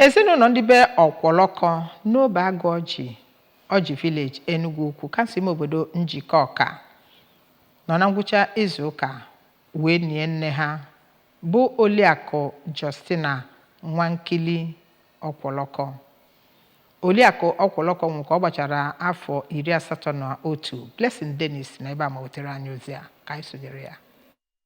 Ezinụlọ ndị be Ọkwọlọkọ n'Obe Agụ Ọjị, Ọjị Village, Enugu Ukwu, kansụl ime obodo Njikọka nọ na ngwụcha izu ụka wee nie nne ha bụ Oliakụ Justina Nwankili Ọkwọlọkọ. Oliakụ Ọkwọlọkọ nwụrụ ka ọ gbachara afọ 81. Blessing Dennis nọ ebe a ma wetere anyị ozi a ka anyị sonyere ya.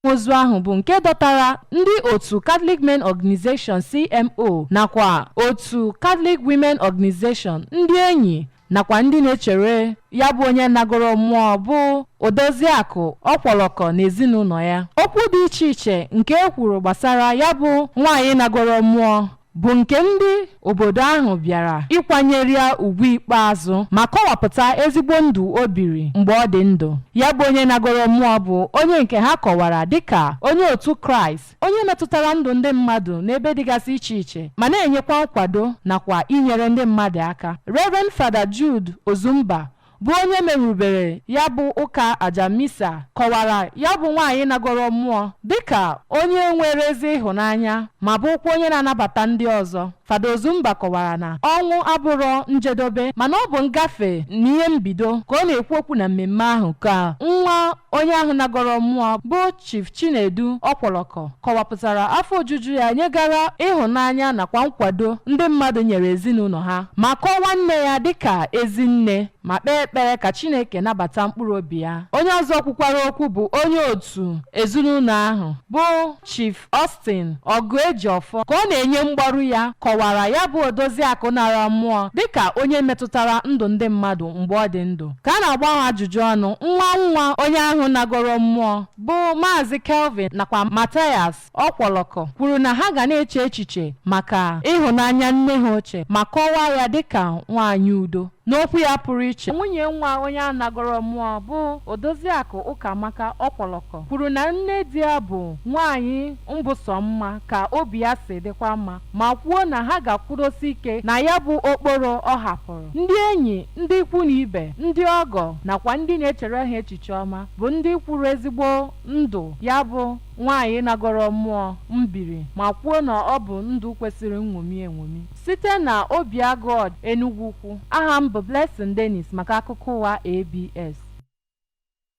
Ozu ahụ bụ nke dọtara ndị otu Catholic Men Organization, CMO, nakwa otu Catholic Women Organization, ndị enyi nakwa ndị na-echere ya bụ onye nagoro mmụọ bụ Odoziakụ Ọkwọlọkọ na ezinụlọ ya. Okwu dị iche iche nke e kwuru gbasara ya bụ nwaanyị nagoro mmụọ bụ nke ndị obodo ahụ bịara ịkwanyere ya ugwu ikpeazụ ma kọwapụta ezigbo ndụ o biri mgbe ọ dị ndụ. Ya bụ onye nagoro mmụọ bụ onye nke ha kọwara dịka onye otu Kraịst, onye metụtara ndụ ndị mmadụ n'ebe dịgasị iche iche ma na-enyekwa nkwado nakwa inyere ndị mmadụ aka. Reverend Father Jude Ozumba, bụ onye merubere ya bụ ụka aja misa, kọwara ya bụ nwaanyị nagoro mmụọ dịka onye nwere ezi ịhụnanya ma bụkwa onye na-anabata ndị ọzọ. Fada Ozumba kọwara na ọnwụ abụrọ njedobe, mana ọ bụ ngafe na ihe mbido. Ka ọ na-ekwu okwu na mmemme ahụ ka nwa onye ahụ nagoro mmụọ bụ Chief Chinedu Ọkwọlọkọ kọwapụtara afọ ojuju ya nyegara ịhụnanya nakwa nkwado ndị mmadụ nyere ezinụlọ ha, ma kọwaa nne ya dịka ezi nne, ma kpee ekpere ka Chineke nabata mkpụrụ obi ya. Onye ọzọ kwukwara okwu bụ onye otu ezinụlọ ahụ bụ Chief Austin Ọgụejiọfọ. Ka ọ na-enye mgbaru ya, kọwara ya bụ Odoziakụ nara mmụọ dịka onye metụtara ndụ ndị mmadụ mgbe ọ dị ndụ. Ka a na-agba ha ajụjụ ọnụ, nwa nwa onye ahụ nagoro mmụọ bụ Maazị Kelvin nakwa Mathias Ọkwọlọkọ kwuru na ha ga na-eche echiche maka ịhụnanya nne ha ochie ma kọwaa ya dịka nwaanyị udo. N'okwu ya pụrụ iche, nwunye nwa onye a nagoro mmụọ bụ Odoziakụ Ụkamaka Ọkwọlọkọ kwuru na nne di ya bụ nwaanyị mbụsọ mma ka obi ya si dịkwa mma, ma kwuo na ha ga-akwụdosi ike na ya bụ okporo ọ hapụrụ. Ndị enyi, ndị ikwu na ibe, ndị ọgọ nakwa ndị na-echere ha echiche ọma bụ ndị kwuru ezigbo ndụ ya bụ nwaanyị nagoro mmụọ mbiri, ma kwuo na ọ bụ ndụ kwesịrị nṅomi eṅomi. Site na Obiagụ, Enugwu Ukwu, aha m bụ Blessing Dennis maka akụkọ ụwa ABS.